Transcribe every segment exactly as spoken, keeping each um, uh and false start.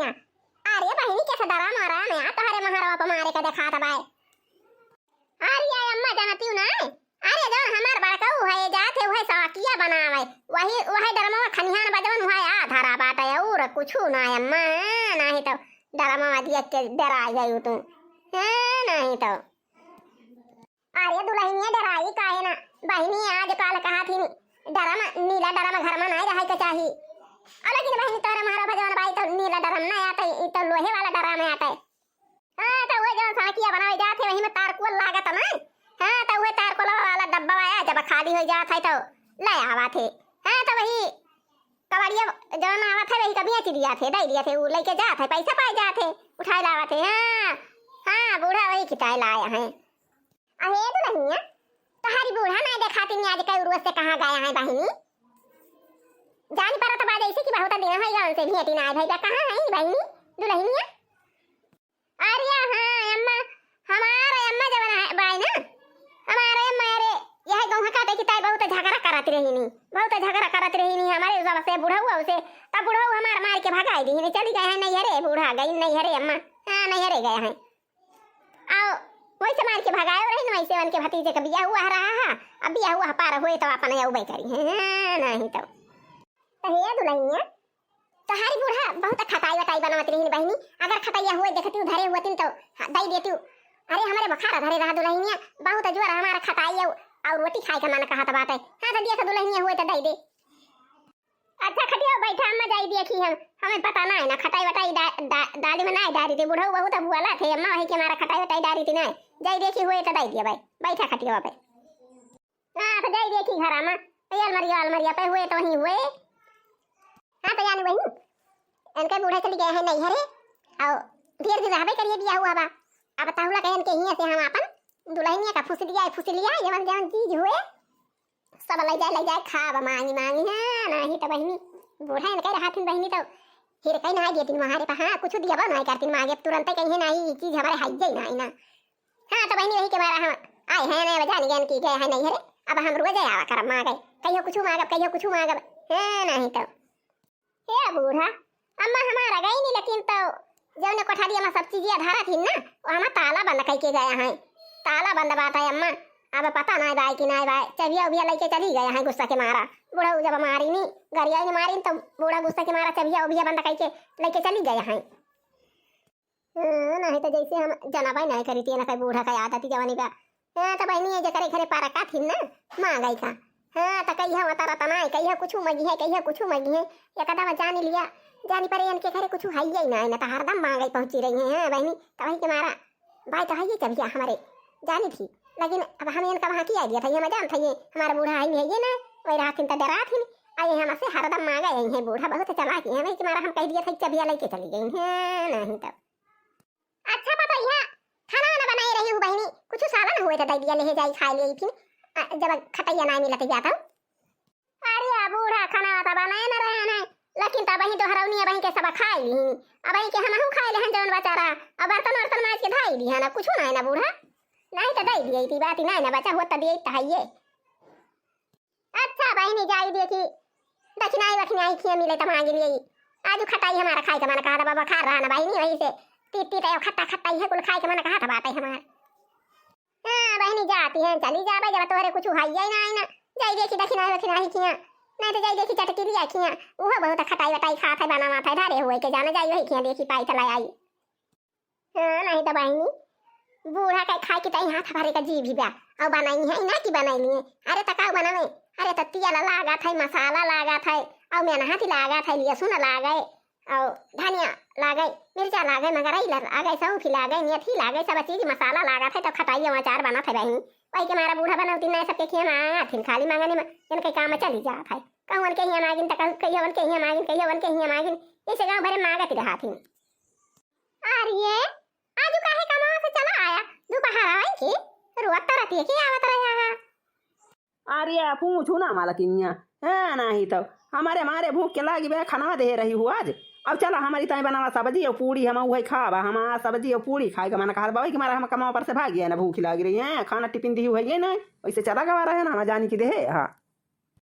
अरे बहिनी, कैसे डरा मारा में आ तोहरे महरवा पर मारे के देखात बाय। अरे ये अम्मा, जानतिउ ना? अरे जौन हमार बड़कऊ है, जात है, उहे सड़किया बनावे, वही, वही डरमवा खनिहान बजवन, उहे आ धरा बाटे, और कुछु ना अम्मा, नहीं तो डरमवा देख के डरा जायू तू, हाँ, नहीं तो। अरे दुलहिनिया, डराई काहे ना? बहिनी, आज काल कहा थी, डरम, नीला डरम घर में नहीं रहे के चाही। अ, लेकिन बहिनी, तोहरे महरवा पर जौन बाय तो नीला डरम ना आटे, ई तो लोहे वाला डरम आटे। हाँ, तो उहे जौन सड़किया बनावे जात है, वही में तारकोल लागत ना। हाँ, तो उहे तारकोलवा वाला डब्बा आया, जब खाली हो जात है तो ले आवत है। हाँ, तो वही कबाड़िया जौन आवत है, वही का बेच दिया थे, दे दिया थे, उ लेके जात है, पैसा पाए जात है, उठाए लावत है। हाँ, हाँ, बूढ़ा वही खिताए लाया है। अहे दुलहिनिया, तोहारी बूढ़ा नाय देखाती, आज कई रोज से कहाँ गया है बहिनी? जान परत बा जैसे कि बहुत दिन हो गया उनसे भेंटी नाय भइल बा। कहाँ है बहिनी दुलहिनिया? अरे हाँ अम्मा, हमार अम्मा जवन है बाय ना, हमार अम्मा, अरे यह गेहूं काटे की ताई बहुत झगड़ा करत रही नी, बहुत झगड़ा करत रही नी हमारे सब से बुढ़ऊ से, तब बुढ़ऊ हमार मार के भगाई दी नी, चली गए हैं नैहरे, बूढ़ा गई नैहरे अम्मा, हाँ नैहरे गए हैं। आओ, वैसे मार के भगाए रही ना, वैसे उनके भतीजे का बियाह हुआ रहा है, अब बियाह हुआ पार हुए तो अपन अउबे करी हैं, हाँ, नहीं तो। तो हे दुलहिनिया, तोहारी बूढ़ा बहुत खटाई वटाई बनावत रही बहिनी, अगर खटैया हुए देखती धरे हुए तीन तो, हाँ, दई देती। अरे हमरे बुखार धरे रहा दुलहिनिया, बहुत जोर हमारा खटाई अउ, अउर रोटी खाए का मन कहत बाटे। हाँ, तो दिया तो दुलहिनिया हुए तो दई दे। अच्छा खटिया बैठा अम्मा, जाई देखी हम, हमें पता ना है ना, खटाई वटाई डा-, डा-, डाली में ना डारी थी, बुढ़ऊ बहुत अब वाला थे अम्मा, वही के हमारा खटाई वटाई डारी थी ना, जाई देखी हुए तो दई दिया भाई, बैठा खटिया पे। हाँ, तो जाई देखी घर अम्मा, ये अलमरिया, अलमरिया पे हुए तो वहीं हुए। हाँ, तो यानी वही, इनके बूढ़े चली गए हैं नैहरे, और ढेर दिन रहबे करिए बिया हुआ बा। अब ताहुला कहे इनके हियाँ से हम अपन दुलहिनिया का फुसलिया, फुसलिया, जवन जवन चीज हुए, सब लइ जाए, लइ जाए, खाब मांगी मांगी। हाँ, नाही त बहिनी, बूढ़ा इनके रहथिन बहिनी, त हिरकई नाही देतिन महारे पा। हाँ, कुछ दियबो नाही करतिन मांगे, तुरंते कहिए नाही, ई चीज हमारे हइये नाही ना। हाँ, त बहिनी, वही के मारा हम आए हैं, नहीं बजा नहीं गए कि गए हैं नैहरे, अब हम रोजे आवा करब मांगे, कहियो कुछ मांगब, कहियो कुछ मांगब। हाँ, नाही त। हे बूढ़ा, अम्मा हमारा गई नी, लेकिन तो जौने कोठरिया में सब चीजिया धरा थी ना, वो हमार ताला बंद कइके गया है। ताला बंद बाटे अम्मा, अब पता नाय बाय कि नाय बाय, चबिया उबिया लइके चली गया है गुस्सा के मारा। बूढ़ा जब मारी नी, गरिया नी मारी, तो बूढ़ा गुस्सा के मारा चबिया उबिया बंद कइके लइके चली गया है। हाँ, नहीं तो जैसे हम जनाबे नहीं करी थी, ना कोई बूढ़ा का आदत जवानी बा। हाँ, तो बहिनी, ये जेकरे घरे पारा का थी ना, मांगई का। हाँ, तो कहिया वता रतना है, कहिया कुछ मगी है, कहिया कुछ मगी है। एकदम जान लिया, जानी परे इनके घरे कुछ है ही ना, ना तो हरदम मांगई पहुंची रही है। हाँ, बहिनी, तो वही के मारा, बाय तो है ये चबिया हमारे, जानी थी। लेकिन अब हम इनका वहाँ की आइडिया था, ये हम जान था, ये हमारा बूढ़ा है, ये ना, वही रात थी तो डरा थी, आ ये हमसे हरदम मांगा यही है, बूढ़ा बहुत चालाक है, वही के मारा हम कह दिया था, चबिया लेके चली गई है, नहीं तो। अच्छा पतोहिया, खाना वाना बनाए रही हूँ बहिनी, कुछ सालन हुए तो दे दिया, ले जाई खाए लिए फिर, आ, जब खटैया ना मिलत जाता। अरे आ बूढ़ा खाना तो बनाए न रहे हैं, लेकिन तब वही तो हरौनी वहीं के सब खाए ली, अब वहीं के हमहू खाए ले हैं जौन बचा रहा, अब बर्तन वर्तन माज के धाई ली है ना, कुछ ना है ना बूढ़ा, नहीं तो दे दिए थी बात ही नहीं ना बचा होता दिए तो है ये। अच्छा बहिनी, जाई देखी, दखिनाई वखिनाई खिया मिले त मांगी लियई। आजु खटाई हमारा खाए के मन कहत बा, बुखार रहा ना बहिनी, वही से तीत तीत आयो खट्टा खट्टा इहे कुल खाए के मन कहत बाटे हमार। हाँ बहिनी, जाती हैं, चली जाबे, जब तोहरे कुछ हाइये ना आई ना, जाई देखी दखिनाई वखिनाई खिया, नहीं तो जाई देखी चटकी लिया खिया, उहो बहुत खटाई वटाई खात है, बनावत है, धरे हुए के जाना जाई वही खिया देखी पाई त ले आई। हाँ, नहीं तो बहिनी, बूढ़ा के खाए के ताई हाथ भरे का जी भी बा। अउ बनाई है ना कि बनाई लिए? अरे त का बनावे? अरे त तियाला लागत है, मसाला लागत है, अउ मेनहती लागत है, लहसुन लागे, अउ धनिया लागे, मिर्चा लागे, मगरैला लागे, सौंफी लागे, मेथी लागे, सब चीज मसाला लागत है, तो खटाई अचार बनत है बहिनी। वही के मारा बूढ़ा बनौती नहीं सबके खिया मांगा थिन, खाली मांगने में इनके काम चली जात है। कहूँ उनके हिया मांगिन त कहूँ कहियो उनके हिया मांगिन, कहियो उनके हिया मांगिन, ऐसे गाँव भरे मांगत रहा थिन। अरे, आजु काहे कमावा से चला आया? दोपहर आवे के रोत तो रतिये के आवत रहा है। अरे, पूछू ना मालकिनिया, है नहीं तो हमारे मारे भूख के लागी बे, खाना दे रही हूँ आज। अब चला हमारी ताई बनावा सब्जी और पूड़ी, हम वही खाबा, हम आज सब्जी और पूड़ी खाए के मन कहत बा, वही के मारे हम कमावा पर से भाग गया ना, भूख लागी रही है, खाना टिफिन दी हुई है ना, वैसे चला गवा रहे ना, हम जानी की दे, हाँ।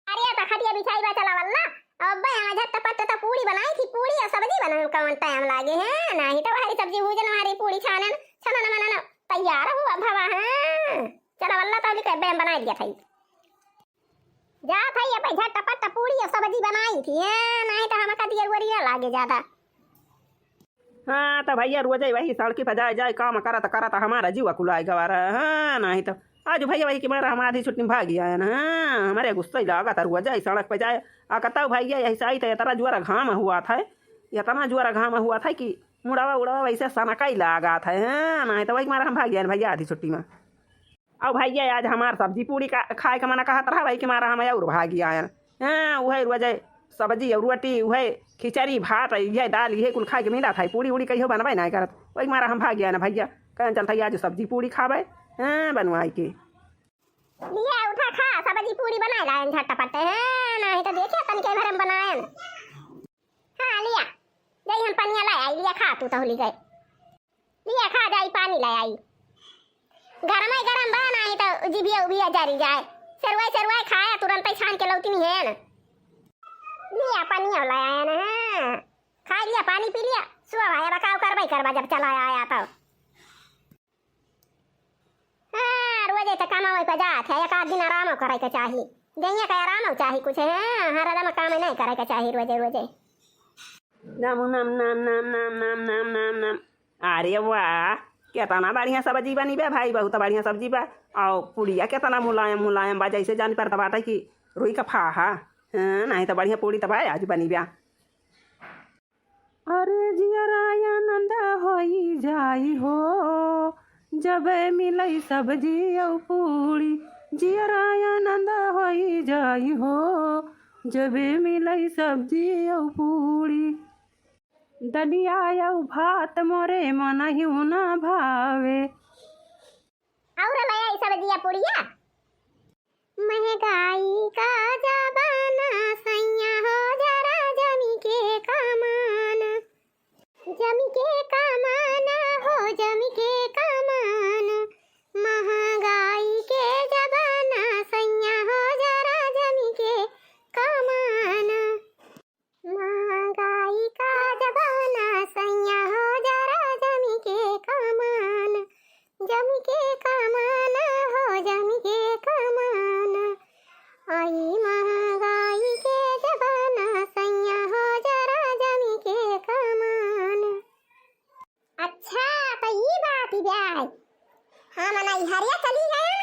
अरे, त खटिया बिछाई बा, चला वल्ला। अब्बे, हम झटपट तो पूड़ी बनाई थी, पूड़ी और सब्जी बनावे में कौन टाइम लागे है? नाही तो हरी सब्जी भूजन, हरी पूड़ी छानन, छनन मनन तैयार हुआ भवा है। चला वल्ला, तौली के अब्बे हम बनाई दिया था। जा भाई, अब्बे झटपट पूड़ी और सब्जी बनाई थी, हैं? नाही तो हमका दियर वरिया लागे ज्यादा। हाँ, तो भैया रोजे वही सड़की पे जाए, जाए काम करत करत हमारा जीवा कुलाए गवा रहा। हाँ, नाही तो आज भैया वही के मारा हम आधी छुट्टी में भागी आए ना। हाँ, हमारे गुस्सा ही लागत है, रोजे ही सड़क पे जाए। आ कतौ भैया यही से आई तो इतना जोर घाम हुआ था, इतना जोर घाम हुआ था कि मुड़वा उड़वा वैसे सनका ही लागत है। हाँ, नाही तो वही के मारा हम भागी आए ना भैया आधी छुट्टी में। अउ भैया, आज हमार सब्जी पूड़ी का, खाए का मन कहत रहा, वही के मारा हम और भागी आयन। हाँ, उहे रोजे सब्जी और रोटी, उहे खिचड़ी भात, इहे दाल, इहे कुल खाए के मिलत है। पूड़ी उड़ी कहियो बनबे नाही करत, वही के मारा हम भागी आयन भैया। कहन चलत है आज सब्जी पूड़ी खाबे, हाँ, बनवाई के। लिया उठा खा, सब्जी पूड़ी बनाए लायन झटपट, हाँ, नाही तो देखिए तनिके भर हम बनायन। हाँ, लिया, जाई हम पनिया ला आई, लिया खा तू तहुली गए। लिया खा जाई, पानी ले आई। गरम ही गरम बा, नाही तो जिभिया उभिया जरी जाए। सेरुआई सेरुआई खाया, तुरंत ही छान के लौटी नहीं है ना। लिया पानी ले आया ना, हाँ। खा लिया, पानी पी लिया, सुआ भाई, अब काव करबा ही करबा जब चला आया तो। हाँ, रोजे तो कमावे पे जात है, एक आध दिन आराम करे के चाही। जइया के आराम चाही कुछ, हाँ, हर दम काम नहीं करे के चाही रोजे रोजे। नम, नम, नम, नम। अरे वाह, केतना बढ़िया सब्जी बनी बे भाई, बहुत बढ़िया सब्जी बा। अउ पुड़िया केतना मुलायम, मुलायम बा, जैसे जान पड़त बाटे कि रुई का फाहा। हाँ, नाही तो बढ़िया पूड़ी तो बा आज बनी बा। अरे जियरा आनंद होई जाई हो, जब मिलई सब्जी अउ पूड़ी। जियरा आनंद होई जाई हो, जब मिलई सब्जी अउ पूड़ी। दलिया अउ भात मोरे मनहिउ ना भावे। और ले आई सब्जिया पुड़िया। महंगाई का जमाना सैया हो जरा जमी के कमाना, जमी के कमाना हो जमी के कमाना। महंगाई के जमाना सैया हो जरा जमी के कमाना। महंगाई का जमाना सैया हो जरा जमी के कमाना, जमी के कमाना हो जमी के कमाना। आई महंगाई के जमाना सैया हो जरा जमी के कमाना। अच्छा, तो ई बात ही ब्याह है। हम नैहरिया चली गए,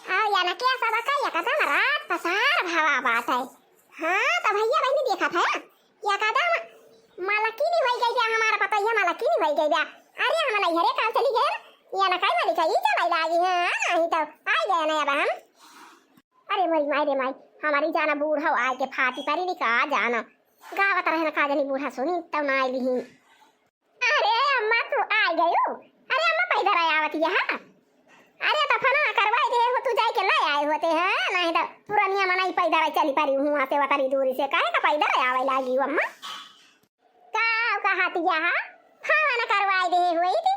और या न के सब का एकदम रात पसार भवा बात है। हाँ, तो भैया बहनी देखत है, एकदम मलकिनी होई गई बा, हमारा पतोहिया मलकिनी होई गई बा। अरे, हम नैहरे काल चली गए, या न कई मरी का ई चलाई लागी है, नहीं तो आई गए ना अब हम। अरे मोरी माई रे माई, हमारी जाना बूढ़ा आए के फाटी परी नी का जाना। गावत रहे ना का जानी बूढ़ा सुनी, तब ना आइली ही। अरे अम्मा, तू आ गयो? अरे अम्मा, पैदर आवत यहाँ। अरे तो फना करवाई दे हो, तू जाई के ले आए होते हैं, नहीं तो पुरनिया मनई पैदर चली परी हुआ से वतरी दूरी से, काहे का पैदर आवे लागी हो अम्मा? का कहत यहाँ? फना करवाई दे होई थी।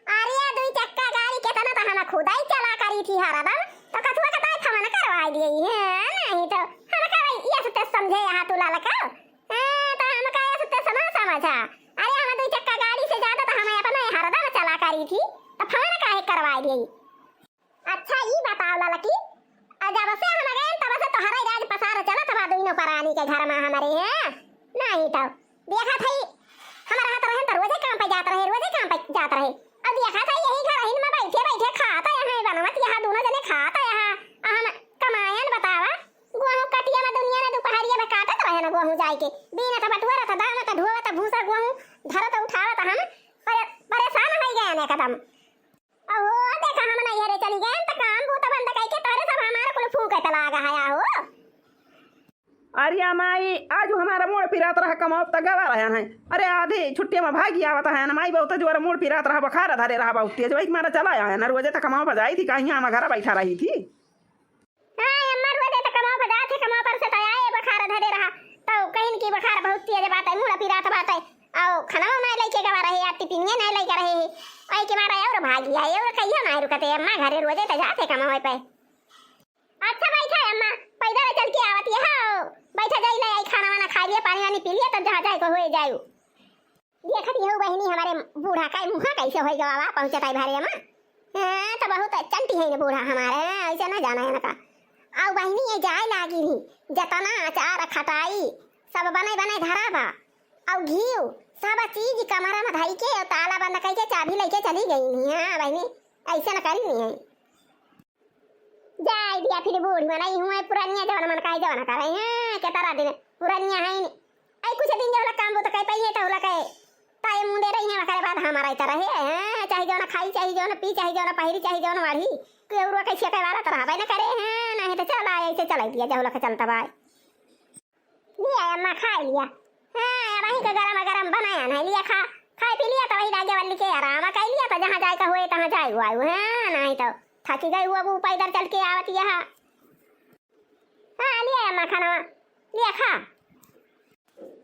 अरे दुई चक्का गाड़ी केतना तो हम खुदाई चला करी थी हरदम, तो कथुआ कताई फना करवाई दिए हैं, नहीं तो हम का ये सुते समझे यहाँ तू लालका। हाँ, तो हम काहे सुते समा समझा? अरे, हम दुई चक्का गाड़ी से जाता तो हम अपना हरदम चला करी थी, तो फना काहे करवाई दिए? अच्छा, ई बताओ ललकी, आ जब से हम गए तब से तोहरे राज पसार चलत बा दुइनो परानी के घर में हमरे, हैं? नहीं तो देखा थई, हमारा हाथ रहन तो रोजे काम पे जात रहे, रोजे काम पे जात रहे। अब देखा थई यही घर हिन में बैठे बैठे खाता यहाँ बनवत, यहाँ दोनों जने खाता यहाँ, आ हम कमायन बतावा। गोहूँ कटिया में दुनिया में दुपहरिया में काटत रहे ना गोहूँ जाए के, बीनत बटुअरत दामत ढोवत भूसा गोहूँ धरत उठावत हम परे-, परेशान हो गए एकदम। अहो देखा हम नैहरे चली गए तो काम बूता बंद कई के तोरे सब हमारा कुल फूंके त लागा है हो। अरे माई, आज हमारा मूड़ पिरात रहा, कमाओ त गवा रहे हैं। अरे आधी छुट्टिया में भागी आवत है ना माई, बहुत जोर मूड़ पिरात रहा, बुखार धरे रहा बहुत तेज, वही मारा चला आया ना, रोजे तक कमाओ बजाई थी, कहीं हम घर बैठा रही थी। हाँ अम्मा, रोजे त कमाओ बजात है, कमाओ पर से त आए बुखार धरे रहा, तो कहीं की बुखार बहुत तेज बात है, मूड़ पिरात बात है, आओ खाना नहीं लेके गवा रहे, या टिफिनिया नहीं लेके रहे, वही के मारा और भागी आए, और कहियो नहीं रुकते अम्मा, घरे रोजे त जाते कमाओ पे। अच्छा बैठा अम्मा। पैदल चल के आवत है हो। बैठा जाई, ले आई खाना वाना खाई लिया, पानी वानी पी लिया, तब जहाँ जाए को होए जायु। देखत ही हो बहिनी, हमारे बूढ़ा का मुँह कैसे होई गवा, पहुँचत आई भरे मा। हाँ, तो बहुत चंटी है न बूढ़ा हमारे, हाँ, ऐसे ना जाना है ना का। अउ बहिनी, ये जाए लागी ही, जतना अचार खटाई सब बने बने धरा बा, अउ घीव सब चीज कमरा में धई के अउ ताला बंद कई के चाबी लेके चली गई ही। हाँ बहिनी, ऐसे न करी नहीं है। जाए दिया फिर बूढ़ी मनई हुए पुरनिया जवन मन काहे जवन करे हैं, के तारा दिन पुरनिया है नहीं। आई कुछ दिन जवन काम वो तो कह पाइए तो लगे ताए मुंडे रही हैं, ओकरे बाद हमारा इतर रहे हैं, चाहे जवन खाई, चाहे जवन पी, चाहे जवन पहिरी, चाहे जवन वाढ़ी, केवरो कैसे के वाला तरह भाई न करे हैं, नहीं तो चला ऐसे चला दिया जवन लगे चलता भाई। लिया अम्मा, खाई लिया। हाँ, वही के गरम गरम बनाया नहीं लिया, खा, खाई पी लिया तो वही लागे वाली के आराम कर लिया तो जहाँ जाए का हुए तहाँ जाए हुआ है। हाँ, नहीं तो थकी गई हुआ वो पैदल चल के आवत यहाँ। हाँ, लिया अम्मा खाना, लिया खा।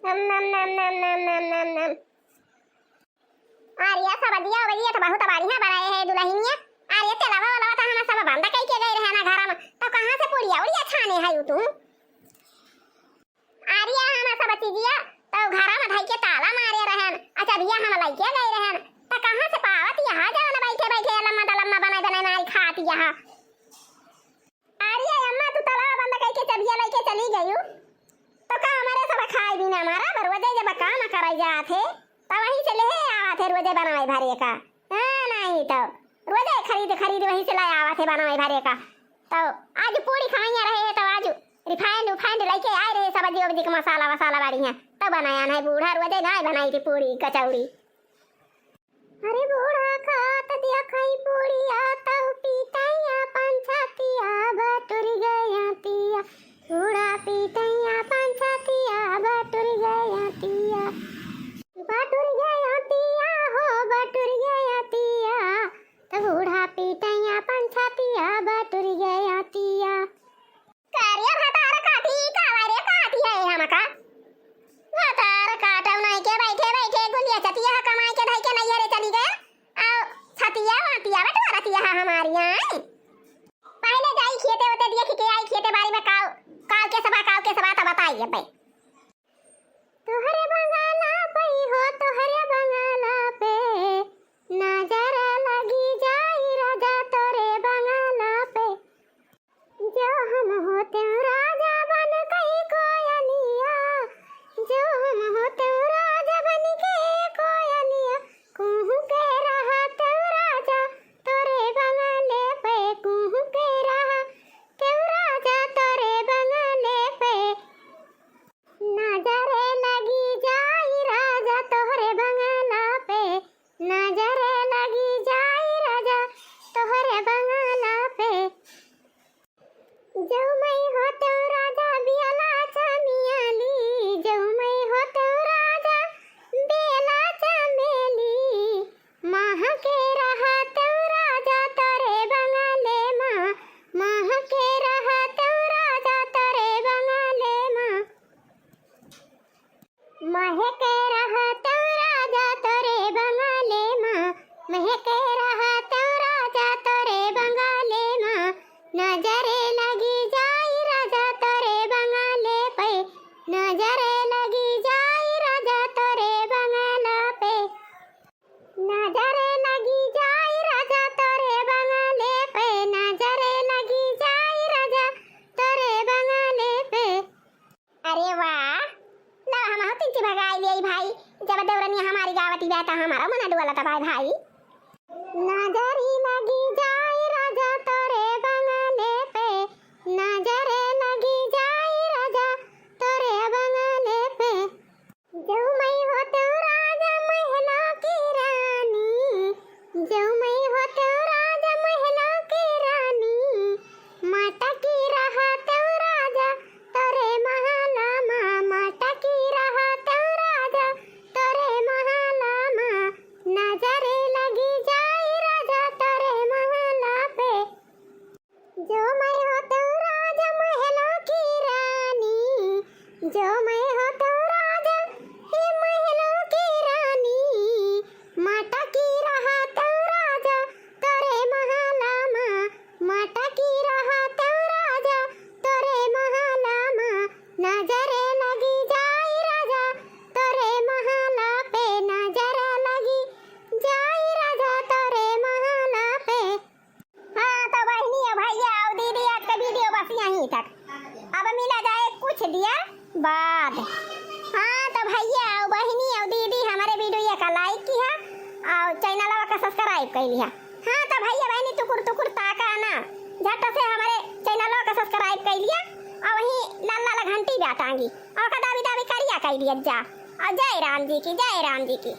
नम, नम, नम। अरे, ये सब्जिया उब्जिया तो बहुत बढ़िया बनाए है दुल्हनिया। अरे, तेलवा वेलवा तो हम सब बंद कई के गए रहे ना घर में, तो कहाँ से पुड़िया उड़िया छाने है तू? अरे, हम सब चीजिया तो घर में धई के ताला मारे रहन, अच्छा भैया हम लइके गए रहन, तो कहाँ से पावत यहाँ जवन बैठे बैठे लम्मा दलम्मा बनाए बनाए नाई खात यहाँ। अरे अम्मा, तू ताला बंद कइके चबिया लइके चली गयू, तो का हमारे सब खाए बिना हमारा बरुआ दे जब काम करे जात है, तो वहीं से ले आवा थे रोजे बनाए भरे का। हाँ, नहीं तो रोजे खरीद खरीद वहीं से ले आवा थे बनाए भरे का। तो आज पूड़ी खाइया रहे हैं, तो आज refined उफाइंड लइके आए रहे, सब्जी उब्जी के मसाला वसाला बाड़ी हैं, तो बनाया नहीं बूढ़ा रोजे नहीं बनाई थी पूड़ी कचौड़ी। अरे बूढ़ा खात देखई पूड़िया, तउ पीटैया पंछतिया, बटुर गया तिया। बूढ़ा पीटैया पंछतिया, बटुर गया तिया। बटुर गया तिया हो, बटुर गया तिया। त बूढ़ा पीटैया पंछतिया, बटुर गया तिया। का रे भतार काटी, का रे काटी है हमका? भतार काटौ नहीं के बैठे बैठे गुलिया चतिया कमाई के धई के नैहरे चली गए। अउ छतिया वातिया बटोरतिया हमारी आई। पहले जाई खेते ओते देख के आई, खेते बाड़ी में काव, काव के सबा, काव के सबा त बताई अबे। तोहरे बंगला पे हो, तोहरे बंगला पे नजर लगी जाई राजा तोरे बंगला पे। जो हम होते राजा बन कई कोयलिया, जो हम होते राजा बन के कोयलिया, कुहू के रहा तू राजा तोरे बंगले पे, कुहू के रहा तू राजा तोरे बंगले पे। नजरे लगी जाई राजा तोहरे बंगला पे, नजरे लगी जाई राजा तोहरे बंगला पे। जौ मैं होतौ राजा बियाला चमियाली, जौ मैं होतौ राजा बेला चमेली। महके रहतौ राजा तोरे बंगले मा, महके रहतौ राजा तोरे बंगले मा। महके रहतौ राजा तोरे बंगले मा, महके रहतौ राजा तोरे बंगले मा। नजरे लगी जाई राजा तोरे बंगले पे, नजरे लगी जाई राजा तोरे बंगला पे। नजरे लगी जाई राजा तोरे बंगले पे, नजरे लगी जाई राजा तोरे बंगले पे। अरे वाह, ला हम हो तिनकी भगाई ले भाई, जब देवरनिया हमारी गावती बा त हमारा मन डोलत बा भाई। नजरी लगी जाई राजा तोरे बंगले पे, नजरे लगी जाई राजा तोरे बंगले पे। जौ मैं होतौ राजा महला की रानी, जौ मैं होतौ राजा महला की रानी, मटकी रहतौ राजा तोरे महला मा, मटकी रहतौ राजा तोरे महला मा। नजरे लगी जाई राजा तोरे यहीं तक। अब मिला जाए कुछ दिया बाद। हाँ, तो भइया अउ बहिनी अउ दीदी, हमरे video का like किहा अउ channel का subscribe कइ लिहा। हाँ, तो भइया बहिनी, टुकुर टुकुर ताका ना, झट से हमरे channel का subscribe कइ लिहा अउ वहीं लाल लाल घंटी भी टांगी अउ का दाबी दाबी करिया कइ लिहा जा। अउ जय राम जी की, जय राम जी की।